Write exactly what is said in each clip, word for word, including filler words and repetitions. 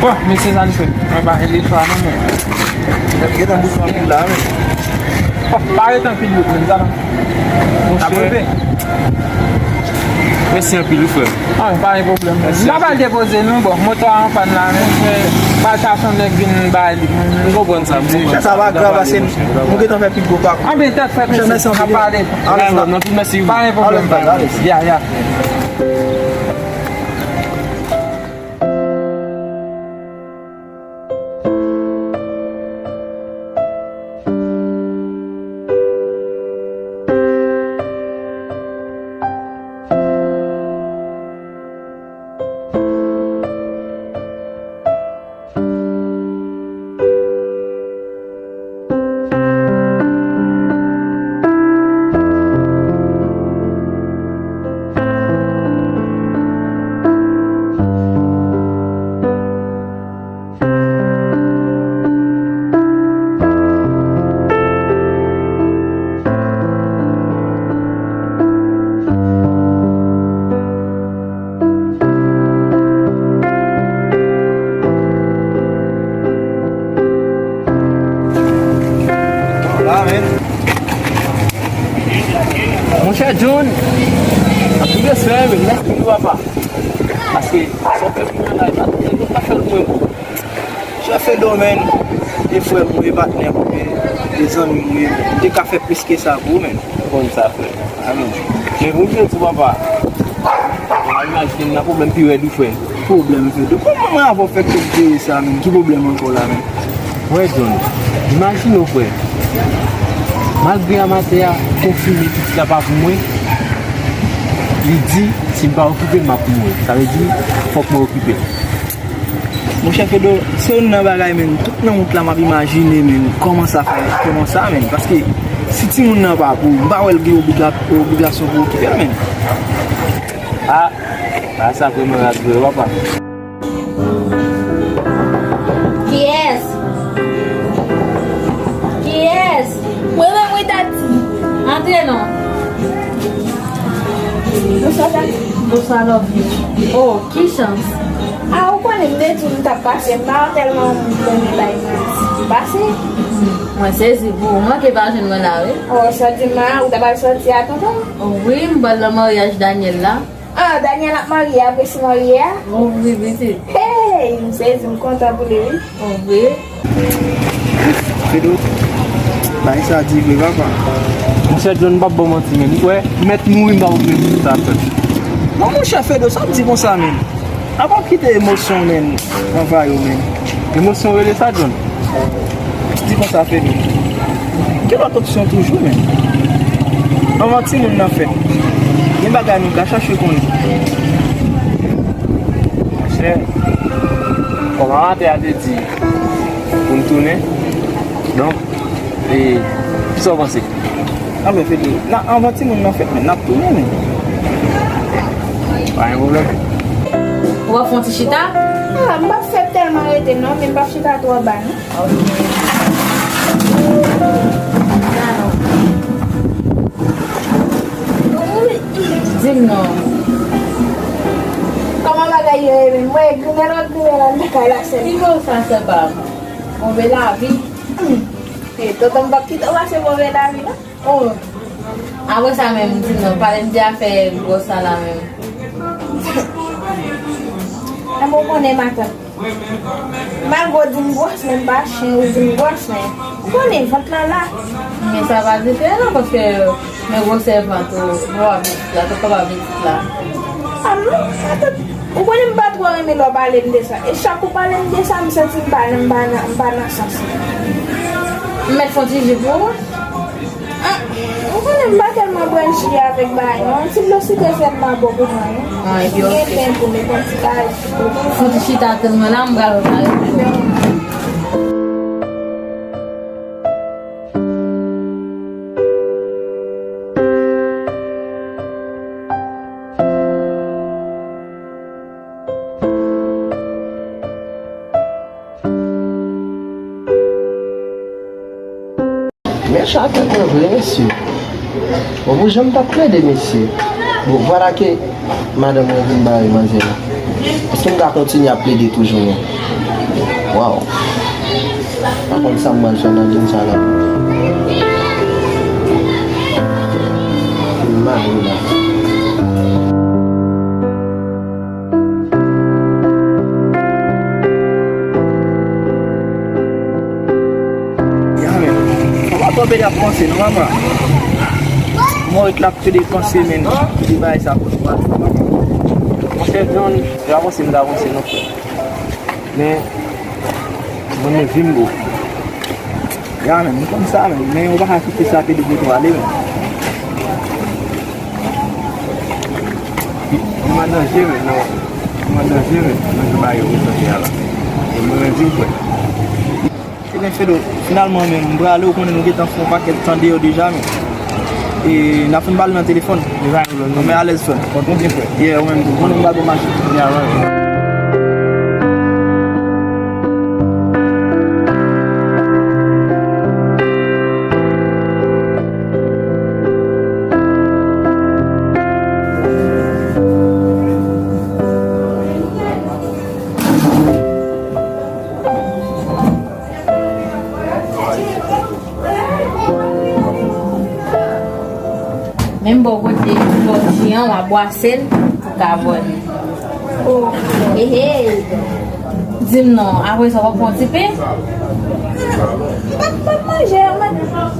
Bon, mesye, sa n fè? Mwen pa rele swa non, men. Gentan bouch anpil la, men. Bon, pa rete anpil, men, sa non. Monchè. Mèsi anpil, wi, frè. Ah, pa gen pwoblèm. Mèsi. M ta pral depoze nou, bon, moto a an pàn la, men, men, ba sa son nèg vin bay li. M konprann sa, m konprann sa. Sa pa grav, paske nou gentan fè pi gwo pa. Anben, tèt frè, mèsi, mèsi anpil. N ap pale. Alèz, frè. Anpil mèsi, wi. Pa gen pwoblèm. Alèz, frè, alèz. Ya, ya. Monchè John, anpil respè, men mèsi pou papa. Paske sa w fè pou mwen la, e pa tout moun ka fè l pou mwen. Chèf Edo, men, e frè m ou ye, patnè m ou ye, e zanmi m ou ye, men. M te ka fè plis ke sa pou ou, men. Mwen konn sa, frè. Amen. Men pou m te di w, papa, mwen imajine m nan pwoblèm pi rèd, wi, frè. Pwoblèm, Fedo? Kòman mwen avè w fè k te jere sa, men? Ki pwoblèm ankò la, men? Wè, John, imajine w, frè. Malgre Amatè a konfime pitit la pa pou mwen, li di, si m pa okipe l, m ap mouri. Sa vle di, fòk mwen okipe l. Monchè Fedo, se youn nan bagay, men, tout nan wout la m ap imajine, men, kòman sa fè, kòman sa, men, paske si timoun nan pa pou ou, m pa wè l gen obliga-, obligasyon pou okipe l, men. Ah, bagay sa vrèman rad vre, papa. Kiyès? Kiyès? Mwen menm, wi, Tati. Antre non. Bonswa, Tati. Bonswa, Lovely. Oh, ki chans. Ah, ou konnen m te di w m t ap pase, m pa tèlman renmen bay Tati. Pase. Mwen sezi pou ou, manke pa jwenn mwen la, wi. Oh, sa di m a, ou ta pral sòti a tonton? Oh, wi, m pral nan maryaj Daniel la. Ah, Daniel ap marye apre si marye a? Oh, wi, pitit. Hey, m sezi, m kontan pou li, wi. Oh, wi. Fedo, bagay sa di vre, papa. Monchè John, m p ap ba w manti, men. Ou wè, m mèt mouri, m pa pou fè sa, frè. Non, monchè Fedo, sa w ap di konsa, men? Apa w kite emosyon, men, anvayi w, men. Emosyon rele sa, John? Di konsa, Fedo. Gen lòt opsyon toujou, men. Anvan timoun nan fèt, gen bagay nou ka chache konnen. Monchè, kòman Amatè a te di, pou n Tounen. Donk, e, kisa w panse? Anben, Fede, n a, anvan timoun nan fèt, men n ap tounen, men. Pa gen pwoblèm. Ou ap fè yon ti chita? Ah, m p ap fè tèlman rete, non, men m p ap chita twò ba, non. Ok. Di m non. Kòman bagay yo ye menm? Mwen grimèl, wè grimèl anndan kay la sèl. Ki mo sa, sè pa m? Move lavi. E, tonton m p ap kite w pase move lavi, non. Oh. Apre sa menm, di m non, pale m de afè gwòs sa la menm. Anben, ou konnen matant. Malgre w di m gwòs, men m pa chen, ou di m gwòs, men ou konnen vant lan la. Men sa pa diferan, paske men gwosè vant ou, ou ap pitit la, tou kapab pitit la. Ah non, matant, ou konnen m pa twò renmen lè w pale m de sa. E chak ou pale m de sa, m santi m pa nan, m pa nan, m pa nan sans mwen. M mèt fè yon ti ji pou ou? Ah, ou konnen m pa tèlman bwè ji avèk bagay, non. Yon ti dlo sitre sèlman bon pou mwen, non. Ah, epi, ok. Gen pen pou mwen, yon ti bagay. Fouti chita tann mwen la, m pral prepare pou ou. Men chat mwen vre, mesye. Bon, pou jan m t ap plede, mesye. Bon, vwala ke madanm mwen vin bare manzè la. Èske m ka kontinye ap plede toujou, non? Waw. Pa konn sa m pral fè nan djim sa la. M mare la. Ya, men. Fò pa twò pede ap panse, non, mama. Mwen wè l ap pede panse, men, ki bagay sa pou nou pase. Monchè John, se pa panse m ta panse, non, frè. Men, mwen, men vi m, bro. Ya, men, m konn sa, men, men ou pa ka kite sa pede pote w ale, men. Li an danje, men, non. Li an danje, men, nan jan bagay yo prezante a la. E mwen menm di m kwè. Ebyen, Fedou, finalman, men, m prale, ou konnen nou gentan fè yon pakèt tan deyò deja, men. E n ap fin pale nan telefòn. Li pa yon pwoblèm, non. Men alèz, frè. Kontan byen, frè. Yeah, ou menm tou. Konnen m pral pran machin. Yeah, right. Menm bò kote bò ti an, w a bwase l pou ka vòlè. Oh, ehe. Di m non, apre sa w ap pran ti pen? M ap, m ap manje, mwen.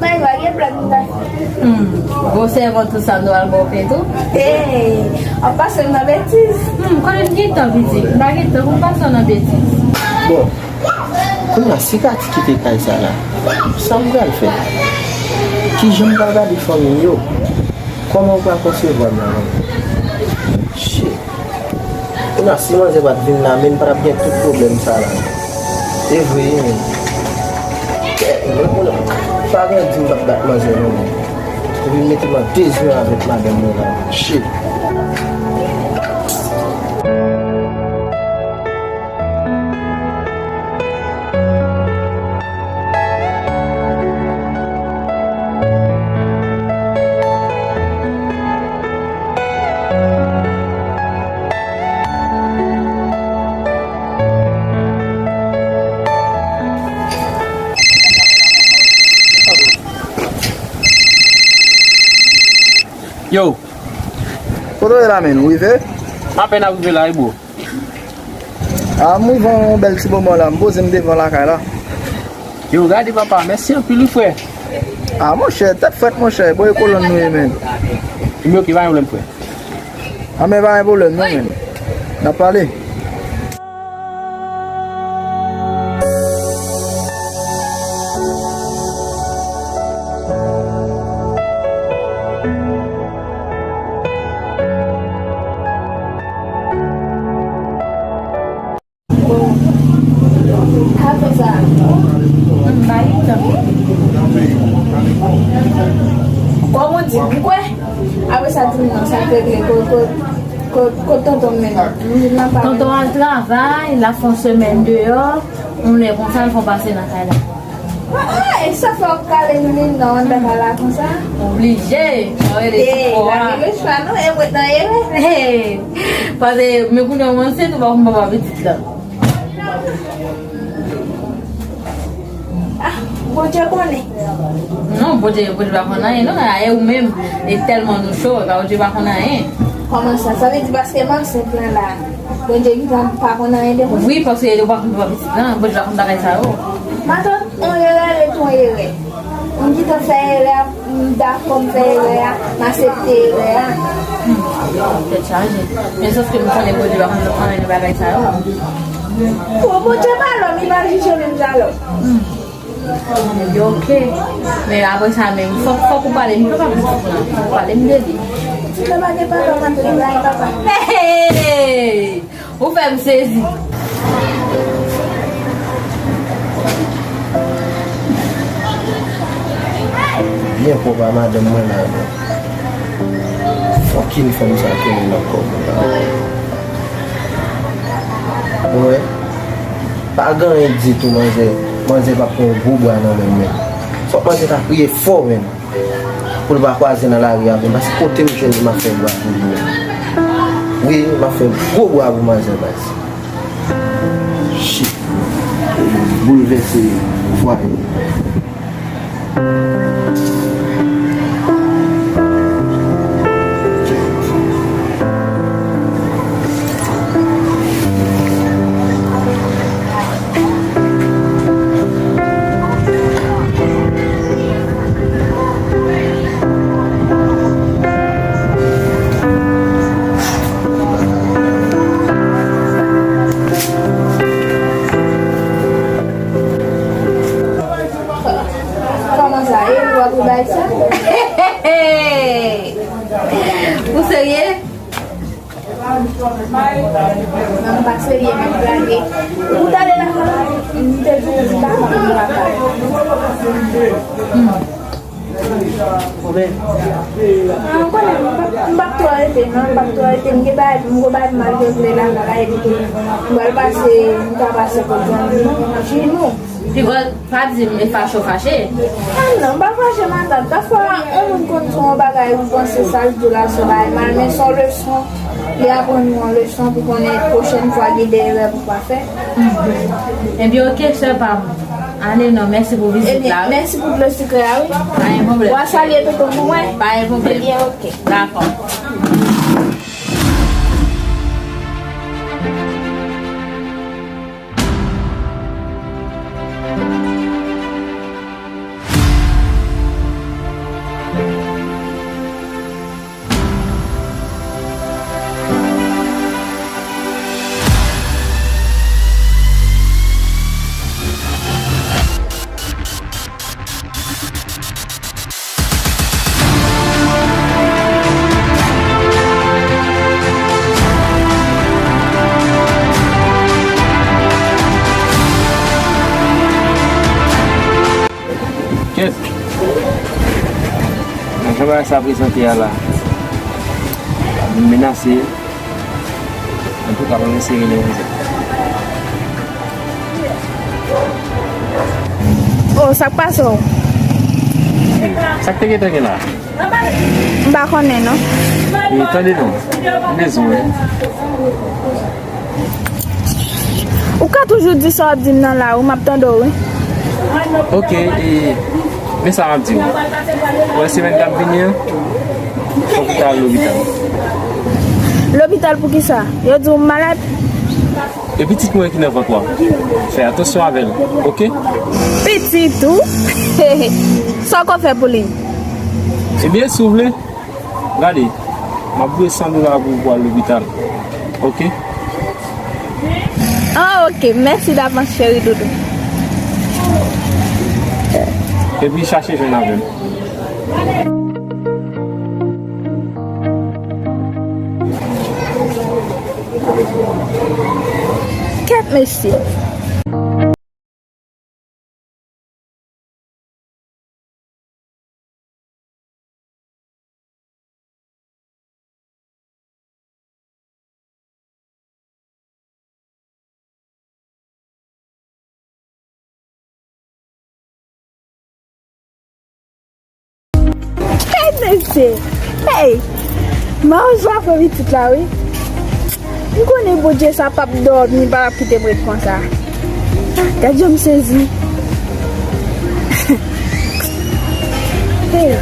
Mwen pa gen plat m ta fè. Hmm, gwosè vant tout sa, nou al ba w pen tou? Hey, w ap pase m nan betiz. Hmm, konnen m gen tan, pitit. M pa gen tan pou m pase w nan betiz. Bon, kounye a, si Katy kite kay sa la, sa m pral fè? Kijan m pral gade fanmi m yo? Kòman w pral konsevwa m la menm? Shit. Kounye a, si manzè pa t vin la, men m pa t ap gen tout pwoblèm sa la. E vre, wi, men. Kè, mwen konnen, pa gen di m p ap bat manzè, non, men. Epi mete m an dezyon avèk madanm mwen la. Shit. Yo. Kote w ye la, menn? Ou rive? Apèn ap rive la, wi, bro. A, m rive yon bèl ti moman la. M poze m devan lakay la. Yo, gade papa, mèsi anpil wi, frè. A, monchè, tèt frèt, monchè. Bò e kolonn nou ye, menn. Ebyen, oke, pa gen pwoblèm, frè. A, men pa gen pwoblèm, non, menn. N ap pale. Bon. Kafe sa. Di m non, sa k regle, kot, kot, kot, kot tonton m mennen? M nan pa. Tonton al travay, l ap fè yon semèn deyò, yon lè konsa, l fè yon pase nan kay la. Ah, ah, e sa fè w kale m li non, anndan kay la konsa? Oblije, mwen rele sou kò a. Lage le chwa non, e mwen nan erè. Hey, paske, men kounye a w ansent, ou pa konn papa pitit la. Ah, Bondye konnen. Non, Bondye, Bondye pa konn anyen, non, a, e ou menm, e tèlman nou cho, e pa Bondye pa konn anyen. Kòman sa? Sa vle di paske m ansent lan la, Bondye gentan pa konn anyen de mwen? Wi, paske ou pa konn papa pitit lan, Bondye pa konn bagay sa yo. Matant, on erè ret on erè. M gentan fè erè a, m dakò m fè erè a, m aksepte erè a. Hmm, tèt chaje. Men sòf ke m konnen Bondye pa konn anyen nan bagay sa yo. Bon, Bondye pa lòm, li pa jije menm jan lòm. Hmm. Ebyen, oke. Men apre sa menm, fòk, fòk ou pale m, fòk ou pale m de li. Papa gen papa, papa gen papa. Hey! Ou fè m sezi. Byen pwòp a madanm mwen la, non. Fòkin fanm sa kenbe nan kò mwen la. Ou wè? Pa gen anyen ditou, manzè. Manzè p ap pran yon gwo bwa nan men m, menm. Fòk manzè ta kriye fò, menm. Pou l pa kwaze nan lari avè m, paske kote m jwenn li, m ap fè bwa pou li. Wi, m ap fè gwo bwa pou manzè, baz. Shit. Boulvèse fwaye. Kòman sa ye? Ou ap bay sa? Ou serye? Non, m pa serye, m ap blage. Ou t ale lakay la, m te di w di pa m lakay. Hmm. Ah, ou konnen, m p ap, m p ap twò rete, non, m p ap twò rete. M gen bagay, m gen bagay pou m al regle lakay la, epi tou, m pral pase, m ka pase kot zanmi m, Jinou. Pi bon, pa di m e fache w fache. Ah non, m pa fache matant. Pafwa, yon moun konn di w yon bagay, ou panse sa l di w la se yon bagay mal, men se yon leson. Li aprann nou yon leson pou konnen pwochèn fwa gen de erè pou pa fè. Ebyen, oke, sè pa m. Ale non, mèsi pou vizit la. Ebyen, mèsi pou dlo sikre a, wi. Pa gen pwoblèm. W a salye tonton pou mwen? Pa gen pwoblèm. Ebyen, oke. Dakò. Kèt! Nan jan bagay sa prezante a la, ap vin menase. Antouka, pa vin sere nan rizè. Oh, sa k pase w? Sa k te gentan gen la? M pa konnen, non. E, tande non. M bezwen w wi. Ou ka toujou di sa w ap di m nan la, wi, m ap tande w, wi. Oke, e, men sa m ap di w. Ou wè semèn k ap vini an, fòk ou ta al lopital. Lopital pou kisa? Yo di w m malad? E pitit mwen ki nan vant ou a, fè atansyon avè l, oke? Pitit ou? Sa w ko fè pou li? Ebyen, si w vle, gade, m ap voye san dola pou ou pou al lopital, oke? Ah, oke. Mèsi davans, cheri doudou. Epi chache jwenn avè m. Kèt mesye. Mesye, hey, m anvi frape pitit la, wi. M konnen Bondye sa p ap dòmi, li p ap kite m ret konsa. Ah, gad jan m sezi. Hey.